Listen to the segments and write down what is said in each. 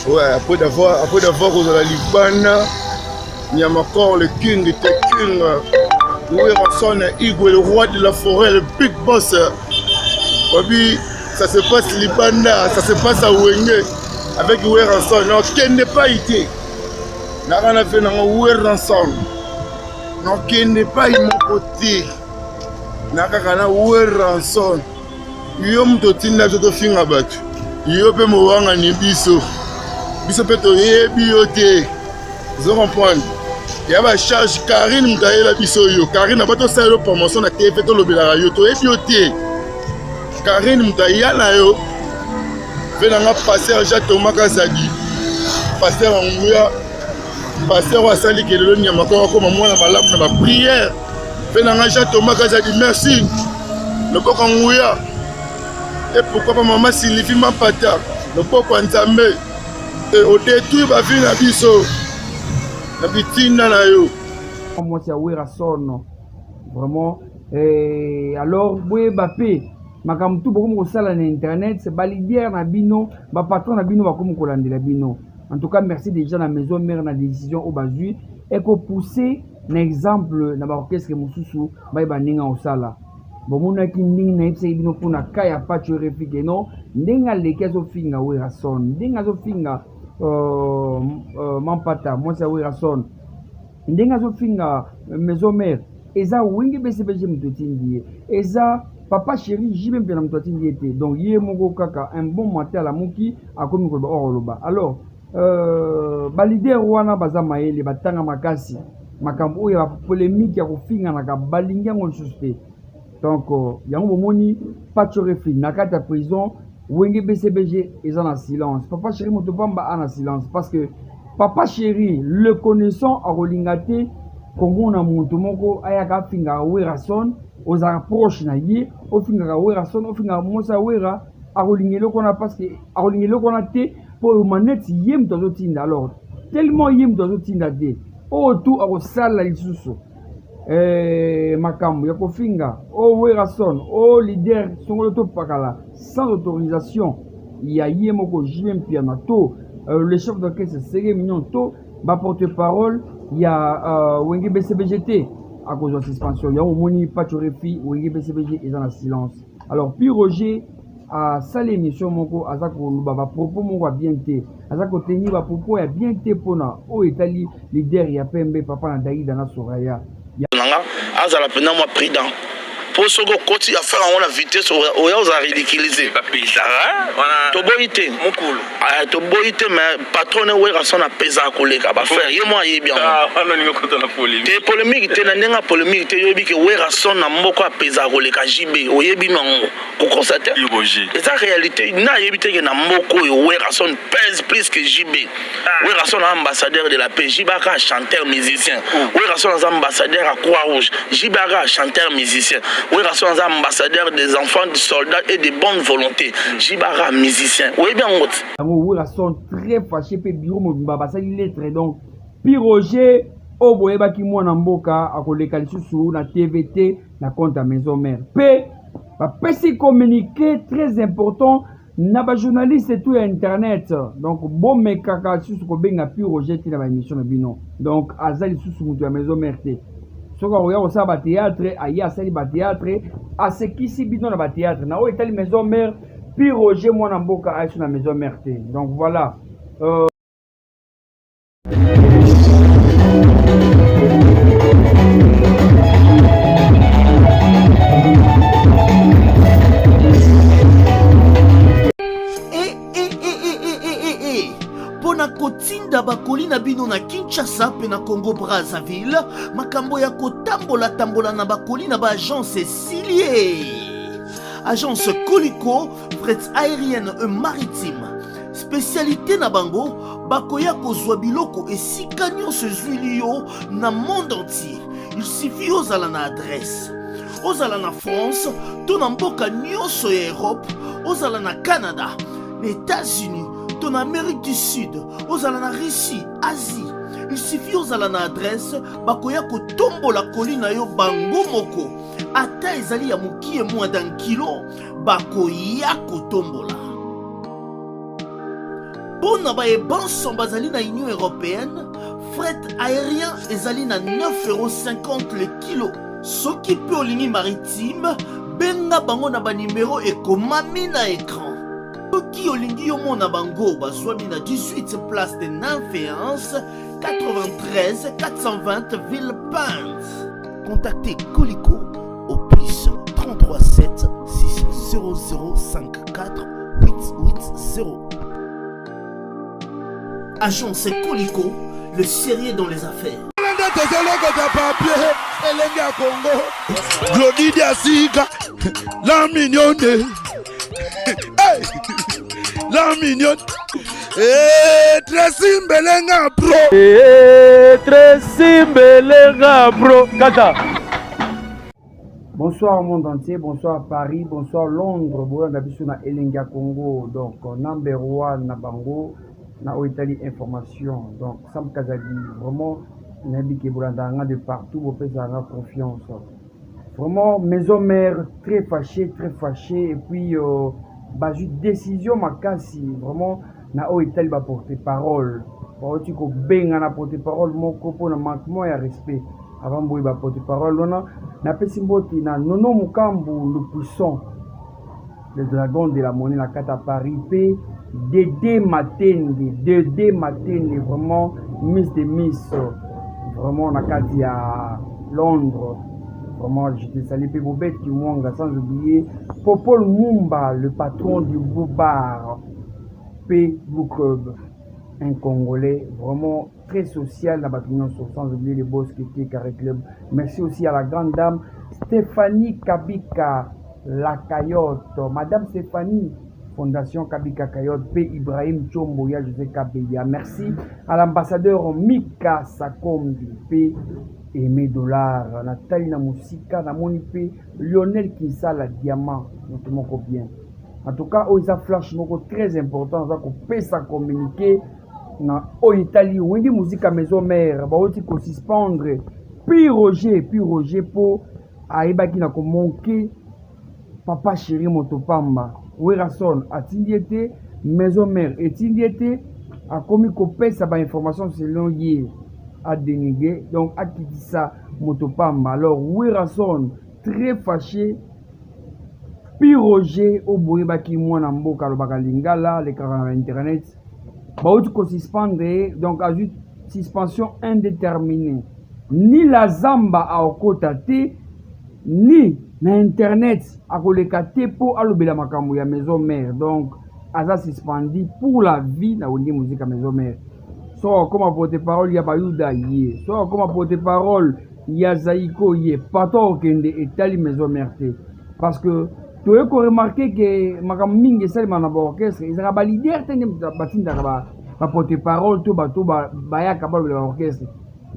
Ouais, après d'avoir après d'avoir kozala libanda Nyamakor le king te king Werrason Igwe le roi de la forêt le big boss Babi ça se passe libanda ça se passe à Wenge avec Werrason non kende pas ite naka na fe nango Werrason non kende pas moko te na kaka na Werrason yo moto otinda biso tofinga bato yo mpe mowangani biso biso mpe toyebi yo te ozo comprendre ya bacharge karine moto ayela biso yo karine aba tosala yo promotion na tv tolobelaka yo toyebi yo te karine moto aya na yo mpe na nga pasteur jean thomas kazadi pasteur ya nguya pasteur oyo asali kelelo nyama koko akoma mwana malamu na bapriere mpe na nga jean thomas kazadi merci loboko nguya e pourquoi pa mama sylvie mampata loboko ya nzambe e odetruire bavi na biso na bitinda na yo mwasi ya Werrason vraiment eh, alors boyeba mpe makambo tu bokomi kosala na internet balidiere na bino bapatron na bino bakomi kolandela bino en tout cas merci déjà na maison mère na décision oyo bazwi ekopousse na exemple na baorchestre mosusu bayeba ndenge ya kosala bomonaki ndenge nayebisaki bino mpona ka ya pacho rfi ke non ndenge aleki azofinga werrason ndenge azofinga euh, euh, mampata mwasi ya werrason ndenge azofinga maison mare eza wenge bcbg moto etindi ye eza papa chéri jb mpe na moto atindi ye te donc ye moko kaka un bon matin alamuki akomi koloba or oloba alors euh, balider wana baza mayele batanga makasi makambo oyo ya polemike ya kofinganaka balingi yango lisusu te donc euh, yango bomoni pacho refi na kati ya prison wenge bcbg eza na silence papa chéri moto pamba a na silence parce que papa chéri le connaissant akolinga te komona moto moko ayaka afingaka werrason ozalaka proche na ye ofingaka werrason ofingaka mwasi ya wera akolinga eloko wana parce que akolinga eloko wana te mpo maneti ye moto azotinda alors tellement ye moto azotinda te oyo tu akosala lisusu eh, makambo ya kofinga o oh, werrason o oh, leader songolo to pakala sans autorisation ya ye moko jm mpiana to euh, le chef d'orchestre sege mignon to baporte parole ya euh, wenge bcbg te akozwa suspension yango omoni pacho refi wenge bcbg eza na silence alors pi roger asali émission moko aza koloba bapropos moko ya bien te aza kotenir bapropos ya bien te mpona oyo etali leader ya pembe papa na daida na soraya na nga azala mpenza mwa prudent mpo soki okoti affaire yango na vitesse oya ozala ridiculise toboyi te ah, toboyi te mais patron ne werrason apesaka koleka bafrère ye mwa ayebi yango ah, te polémique te na ndenge ya polémique te yoyebi ke werrason na mboka apesaka koleka jb oyebi no yango kokosa te eza réalité na ayebi te ke na mboka oyo werrason pèse plus que jb ah. werrason aza ambassadeur de la paix jb aka chanteur musicien oh. werrason aza ambassadeur ya croix rouge jb aka chanteur musicien werrason aza ambassadeur des enfants du soldat et de bonne volonté mm. jb aka musicien oyebi yango te yango werrason très fâché mpe bureau mobimba basali lettre donc pi roger oyo boyebaki mwana mboka akoleka lisusu na tv te na compte ya maison mère mpe bapesi communiqué très important na ba journaliste tout ya internet donc bomekaka lisusu kobenga pi roger te na ba émission na bino donc aza lisusu moto ya maison mère te soki akoya kosala batheatre aye asali batheatre asekisi bino na batheatre na oyo etali maison mère pi roger mwana mboka ayesu na maison mère te donc voilà euh, mpo na kotinda bakoli na bino na kinshasa mpe na congo brazzaville makambo ya kotambola-tambola na bakoli na baagence esili ye agence koliko fret aérienne et maritime Specialite na bango bakoya kozwa biloko esika nyonso ezwili yo na monde entier. Il suffit ozala na adresse. Ozala na France to na mboka nyonso ya Europe, ozala na Canada, na États-Unis to na Amérique du Sud, ozala na Russie, Asie. Il suffit ozala na adresse, bakoya kotombola koli na yo bango moko. Ata ezali ya mokie moins d'un kilo, bakoya kotombola. Mpo na baye banso bazali na Union européenne, fret aérien ezali na 9,50 € le kilo. Soki mpe olingi maritime, benga bango na banimero ekomami na écran. Soki olingi yo mona bango, bazwami na 18 place de Nymphéens, 93 420 Villepinte. Contactez Colico au plus 33 7 6 00 54 880. Agence Colico, le sérieux dans les affaires. Nde tozolokota papier elenge ya Congo. Glody Diasika, la mignonne. Hey! La mignonne. Eh, Tracy Mbelenga bro. Eh, Tracy Mbelenga bro. Kata. Bonsoir au monde entier, bonsoir Paris, bonsoir Londres, bolanda biso na Elengi ya Congo, donc number one na bango na oyo etali information. Donc Sam Kazadi, vraiment nayebi ke bolandaka nga de partout, bopesaka nga confiance. Vraiment maison mère très fâché, très fâché, et puis bazwi décision makasi vraiment na oyo etali ba porte-parole. Bauti kobenga na porte-parole moko mpona manquement ya respect. Avant boye ba porte-parole wana, napesi mbote na Nono Mukambu le puissant, le dragon de la monnaie na kati ya Paris, pe Dede Matende, Dede Matende vraiment miss de miss vraiment na kati ya Londres. Vraiment je te salue pe Bobette Kimwanga, sans oublier Popol Mumba, le patron du Blue Bar pe Blue Club, un Congolais vraiment très social na bato nyonso, sans oublier le boss Keke Carré Club. Merci aussi à la grande dame Stéphanie Kabika la Cayotte, Madame Stéphanie, Fondation Kabika Cayotte, P. Ibrahim Chombo ya José Kabeya. Merci à l'ambassadeur Mika Sakombi, P. Aimé Dollar, Nathalie na Musika, na moni P. Lionel Kinsala Diamant, moto moko bien. En tout cas, oyo eza flash moko très important, aza kopesa communiqué na oyo etali Wenge Musica Maison Mère, bauti kosuspendre Pi Roger, Pi Roger po ayebaki na komonke Papa Chéri moto pamba. Werrason atindi ye te, Maison Mère etindi ye te, akomi kopesa ba information selon ye, a dénigrer, donc akitisa moto pamba. Alors Werrason très fâché, Pi Roger oyo boyebaki mwana mboka alobaka lingala, alekaka na internet, bauti kosuspendre ye, donc azwi suspension indéterminée. Ni la Zamba aokota te, ni na internet akoleka te po alobela makambo ya Maison Mère. Donc aza suspendu pour la vie na Wenge Musica Maison Mère. So akoma porte-parole ya Bayuda ye, so akoma porte-parole ya Zaiko ye, partout okende etali Maison Mère te. Parce que toye ko remarquer que makambo mingi esalema na ba orchestre ezalaka ba leader te nde batindaka ba porte-parole to bato bayaka balobela ba orchestre.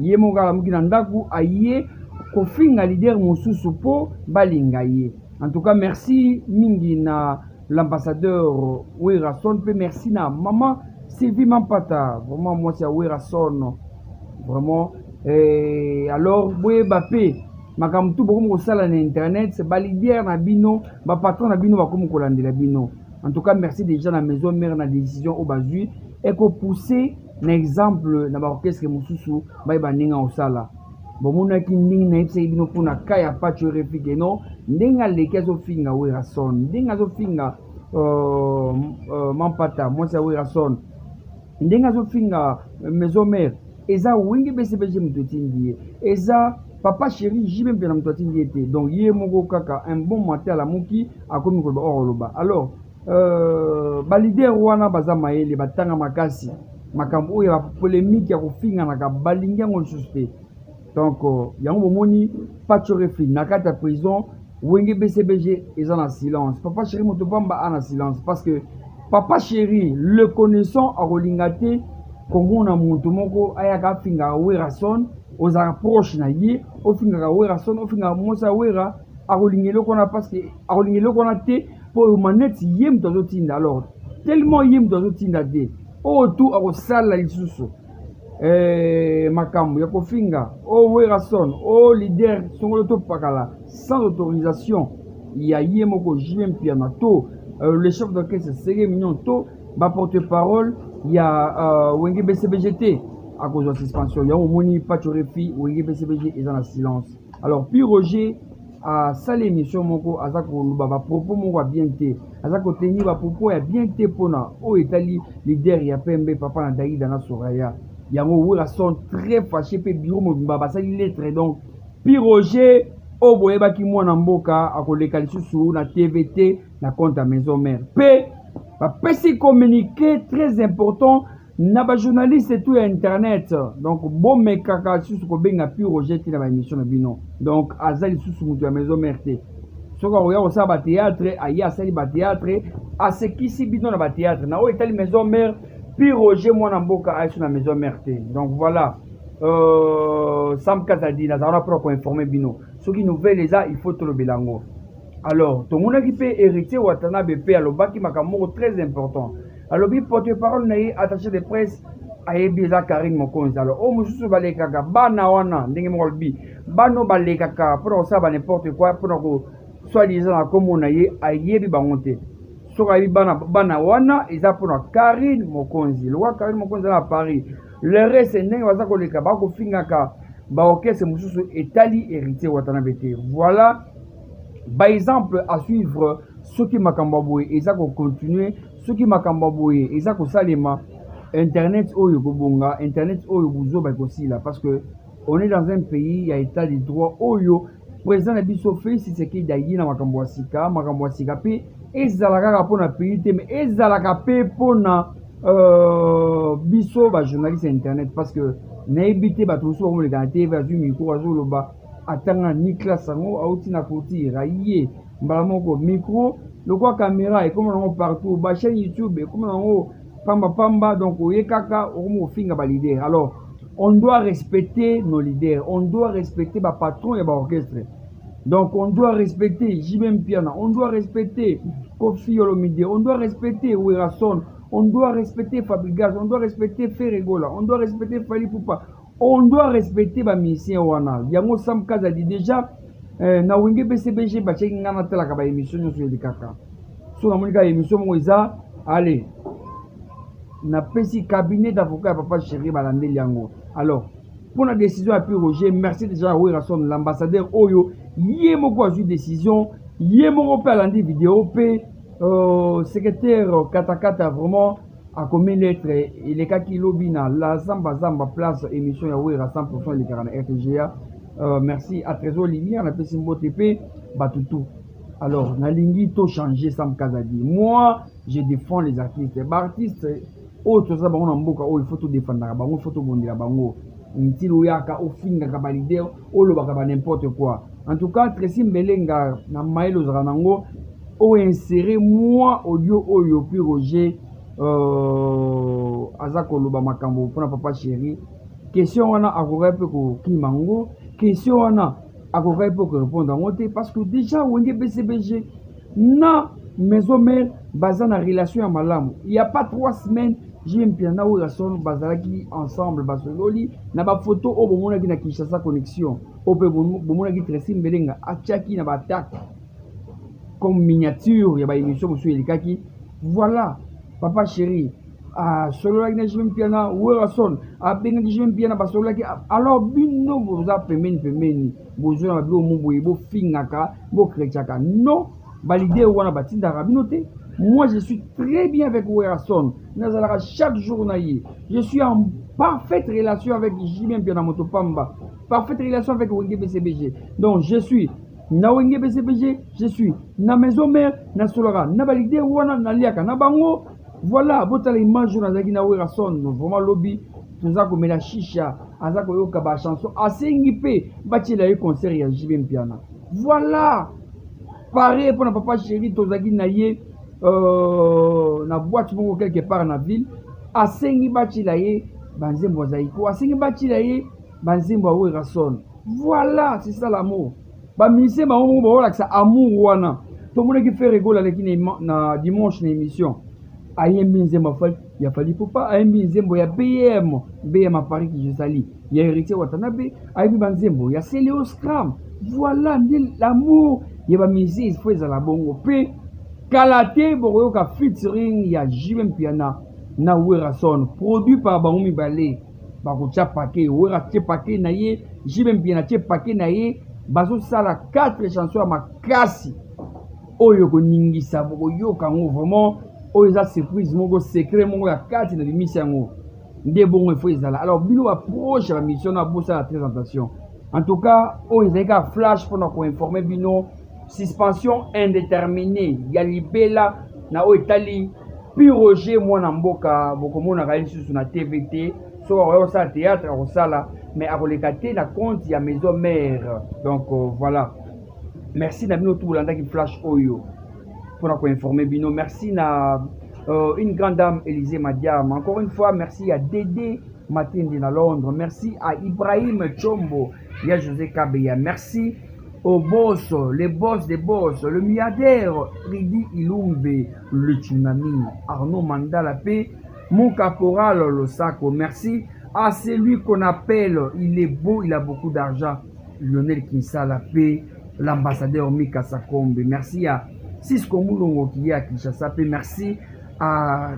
Ye moko alamuki na ndako aye kofinga leader mosusu po balinga ye. En tout cas merci mingi na l'ambassadeur Werrason, pe merci na maman Sylvie Mampata, vraiment mwasi ya Werrason vraiment. Et alors boyeba pe makambo tu bokomi kosala na internet, ba leader na bino, ba patron na bino bakomi kolandela bino. En tout cas merci déjà na Maison Mère na décision oyo bazwi eko pousser na exemple na ba orchestre mosusu bayeba ndenge osala. Bomonaki ndenge nayebisaki bino mpona ka ya Pacho Refi ke non, ndenge aleki azofinga Werrason, ndenge azofinga Mampata mwasi ya Werrason, ndenge azofinga Maison Mère, eza Wenge BCBG moto etindi ye, eza Papa Chéri JB mpe na moto atindi ye te. Donc ye moko kaka un bon matin alamuki akomi koloba or oloba. Alors ba leader wana baza mayele, batanga makasi makambo oyo ya polémique ya kofinganaka balingi yango lisusu te. Donc yango bomoni Pacho Refi na kati ya prison, Wenge BCBG eza na silence, Papa Chéri moto pamba a na silence, parce que Papa Chéri le connaissant akolinga te komona moto moko ayaka afingaka Werrason, ozalaka proche na ye, ofingaka Werrason, ofingaka mwasi ya Wera, akolinga eloko wana, parce que akolinga eloko wana te po maneti ye moto azotinda. Alors tellement ye moto azotinda te, oyo tu akosala lisusu makambo ya kofinga o Werrason, o leader songolo to pakala sans autorisation ya ye moko JB Mpiana to le chef d'orchestre Sege Mignon to ba porte-parole. Ya Wenge BCBG te, akozwa suspension. Yango omoni Pacho Refi, Wenge BCBG eza na silence. Alors Pi Roger asali émission moko, aza koloba bapropos moko ya bien te, aza kotenir bapropos ya bien te mpona oyo etali leader ya pembe, papa na Daida na Soraya. Yango Werrason très fâché, mpe bureau mobimba basali lettre. Donc Pi Roger oyo boyebaki, mwana mboka, akoleka lisusu na TV te na compte ya Maison Mère. Mpe bapesi communiqué très important na bajournaliste tout ya internet. Donc bomekaka lisusu kobenga Pi Roger te na baémission na bino. Donc aza lisusu moto ya Maison Mère te. Soki akoya kosala bathéâtre, aye asali bathéâtre, asekisi bino na bathéâtre. Na oyo etali Maison Mère, Pi Roger mwana mboka ayesu na Maison Mère te. Donc voilà, Sam Kazadi nazala wana mpona koinformer bino. Soki nouvelle eza, il faut tolobela yango. Alors tomonaki mpe Héritier Watanabe mpe alobaki makambo moko très important. Alobi porte parole na ye, attaché de presse, ayebi eza Karine Mokonzi. Alors oyo mosusu balekaka bana wana, ndenge moko alobi, bana balekaka mpona kosala ba n'importe quoi, mpona kosoi-disant na nkombo na ye, ayebi bango te. Soki ayebi bana, bana wana eza mpona Karine Mokonzi. Lokwa Karine Mokonzi aza na Paris, le reste ndenge baza koleka bakofingaka baorchestre mosusu, etali Héritier Watanabe te. Voilà baexemple à suivre. Soki makambo ya boye eza kocontinuer, soki makambo ya boye eza kosalema, internet oyo ekobonga, internet oyo buzoba ekosila, parce que on est dans un pays ya état de droit oyo président na biso Félix Tshisekedi ayi na makambo ya sika. Makambo ya sika mpe ezala kaka mpona pays te, mais ezalaka mpe mpona biso bajournaliste ya internet, parce que nayebi te, bato mosusu bakomoleka na TV, azwi micro, azoloba, atanga ni classe yango, auti na couture, aye mbala moko micro lokwa caméra ekóma nango partout, bachaîne YouTube ekóma nango pamba pamba. Donc oye kaka okomi kofinga baleader. Alors on doit respecter nos leaders, on doit respecter bapatron ya baorchestre. Donc on doit respecter JB Mpiana, on doit respecter Koffi Olomide, on doit respecter Werrason, on doit respecter Fabregas, on doit respecter Ferre Gola, on doit respecter Fally Ipupa, on doit respecter bamusicien wana. Yango Sam Kazadi déjà na Wenge BCBG batiaki ngai natalaka baémission nyonso elekaka. So namoni kaka émission moko eza, ale napesi cabinet d'avocat ya Papa Chéri, balandeli yango. Alors mpona décision ya Pi Roger, merci déjà à Werrason l'ambassadeur oyo ye moko azwi décision, ye moko mpe alandi video mpe secrétaire Katakata vraiment akomi lettre elekaki lobi na la Zamba Zamba Place, émission ya Wera 100 elekaka na RTGA. Merci à Trésor Lumière, napesi mbote mpe bato tout. Alors nalingi tochanger. Sam Kazadi, moi je défends les artistes. Baartiste oyo toza bango na mboka oyo, il faut todefendaka bango, il faut tobondela bango. Ntili oyaka ofingaka baleader, olobaka ba n'importe quoi. En tout cas Tracy Mbelenga, na mayele ozalaka nango, oyo insérer mwa audio oyo Pi Roger aza koloba makambo mpona Papa Chéri. Question wana akokaki mpe kokima yango, question wana akokaki mpe korépondre yango te, parce que déjà Wenge BCBG na Maison Mère baza na relation ya malamu. Il y a pas 3 semaines, JB Mpiana na Werrason bazalaki ensemble, basololi na bafoto oyo bomonaki na Kinshasa Connexion, oyo mpe bomonaki Tracy Mbelenga atiaki na baattaque comme miniature ya baémission mosusu elekaki. Voilà, Papa Chéri asololaki na JB Mpiana, Werrason abengaki JB Mpiana, basololaki. Alors bino boza pembeni pembeni, bozwa na babiloko mo boye, bofingaka, bokretiaka. Non, baleader wana batindaka bino te. Moi je suis très bien avec Werrason, nazalaka chaque jour na ye. Je suis en parfaite relation avec JB Mpiana moto pamba, parfaite relation avec Wenge BCBG. Donc je suis na Wenge BCBG, je suis na Maison Mère, nasolaka na baleader wana, naliaka na bango. Voilà, botala image oyo nazalaki na Werrason vraiment lobi, toza komela shisha, aza koyoka bachanson, asengi mpe batiela ye concert ya JB Mpiana. Voilà, pareil mpona Papa Chéri, tozalaki na ye na boîte moko quelque part na ville, asengi batiela ye banzembo azali ko, asengi batiela ye banzembo ya Werrason. Voilà, c'est ça l'amour. Bamusicien bango moko baolakisa amour wana. Tomonaki Ferre Gola aleki na dimanche na émission, ayembi nzembo ya Fally Ipupa, ayembi nzembo ya BM BM à Paris qui je sali, ya Héritier Watanabe, ayembi banzembo ya Celeo Scram. Voilà nde l'amour ya bamusicien, il faut ezala bongo. Mpe kala te bokoyoka featuring ya JB Mpiana. na Werrason, produit par bango mibale. Bakotia paquet, Werra atie paquet na ye, JB Mpiana atie paquet na ye, bazosala 4 chansons ya makasi oyo koningisa, bokoyoka yango vraiment. Oyo eza surprise moko, secret moko ya kati na bimisi yango nde bongo ifo ezala. Alors bino baproche ya bamission na bosala très attention. En tout cas oyo ezali kaka flash mpona koinforme bino suspension indéterminée ya libela na oyo etali Pi Roger mwana mboka. Bokomonaka ye lisusu na TV te. Soki akoya kosala théâtre akosala, mais akoleka te na compte ya maison mère. Donc voilà, merci na bino tu bolandaki flash oyo mpona koinforme bino. Merci na une grande dame Élisée Madiam. Encore une fois merci à Dédé Matende na Londres, merci à Ibrahim Chombo ya José Kabeya, merci au boss, le boss des boss, le milliardaire Ridi Ilumbe, le tsunami Arnaud Mandala P, mon caporal Losako. Merci à celui qu'on appelle, il est beau, il a beaucoup d'argent, Lionel Kinsala P, l'ambassadeur Mika Sakombe. Merci à Cisco Moulongo qui est à Kinshasa P. Merci à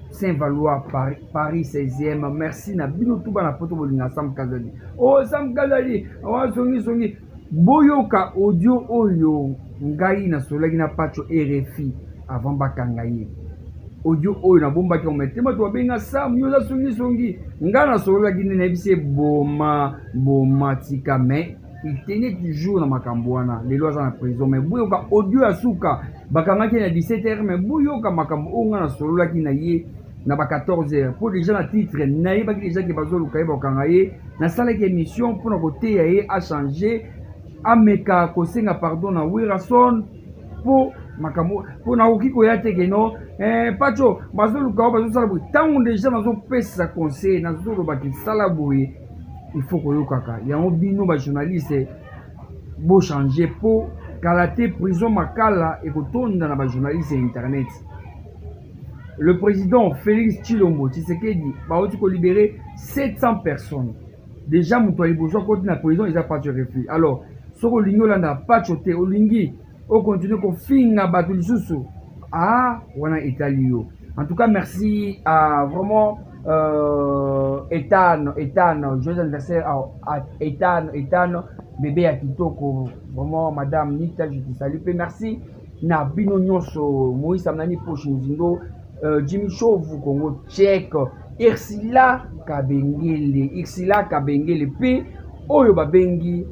Saint-Valois, Paris, Paris 16e. Merci na bino tuba na poto bolinga Sam Kazali. Oh Sam Kazali, oh songi songi. Boyoka audio oyo ngai nasolaki na Pacho RFI avant bakanga ye. Audio oyo nabombaki yango, mais te bato babenga Sam yo oza songi songi. Ngai nasololaki nde nayebisi ye boma boma tika, mais il tenait toujours na makambo wana. Lelo aza na prison, mais boyoka audio ya suka bakangaki na 17h, mais boyoka makambo oyo ngai nasololaki na ye na ba 14h po déjà na titre nayebaki déjà ke bazoluka ye bakokanga ye. Nasalaki émission mpona koteya ye achanger, ameka kosenga pardon na Werrason mpo makambo mpo nakoki koya te keno Pacho bazoluka oyo bazosala boye. Ntango déjà nazopesa conseil, nazolobaki sala boye, il faut koyokaka yango. Bino bajournaliste bochange mpo kala te prison Makala ekotonda na bajournaliste ya internet. Le président Félix Tshilombo Tshisekedi bauti kolibérer 700 personnes déjà. Moto ya liboso akoti na prison eza Pacho Refi. Alors soki olingi olanda Pacho te, olingi okontinue kofinga bato lisusu, ah wana etali yo. En tout cas merci à vraiment Ethan, Ethan, joyeux anniversaire à Ethan, Ethan bébé ya kitoko vraiment. Madame Nita, je te salue pe. Merci na bino nyonso, Moïse Amnani Poche Nzindo, Jimmy Chovu Congo Tchèque, Ursula Kabengele, Ursula Kabengele pe oyo babengi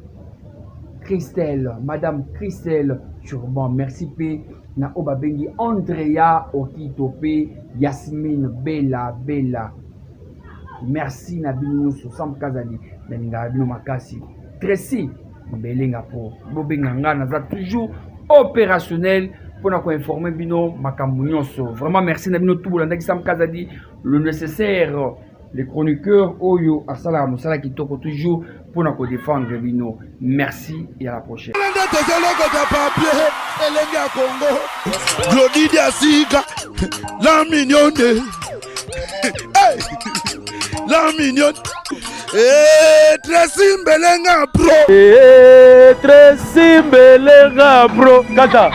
Christelle, Madame Christelle Turban. Merci pe na oyo babengi Andrea Okito pe Yasmine Bella Bella. Merci na bino nyonso. Sam Kazali nalingaka bino makasi. Tracy Mbelenga po bobenga nga, naza toujours opérationnel mpona koinforme bino makambo nyonso. Vraiment merci na bino tu bolandaki Sam Kazadi, le nécessaire, le chroniqueur oyo asalaka mosala kitoko toujours mpona kodefendre bino. Merci et à la prochaine. Nde tozolokota papier elenge ya Kongo Glodi Diasika la mignonne, hey! La mignonne. Eh, Tracy Mbelenga bro. Eh, Tracy Mbelenga bro kata.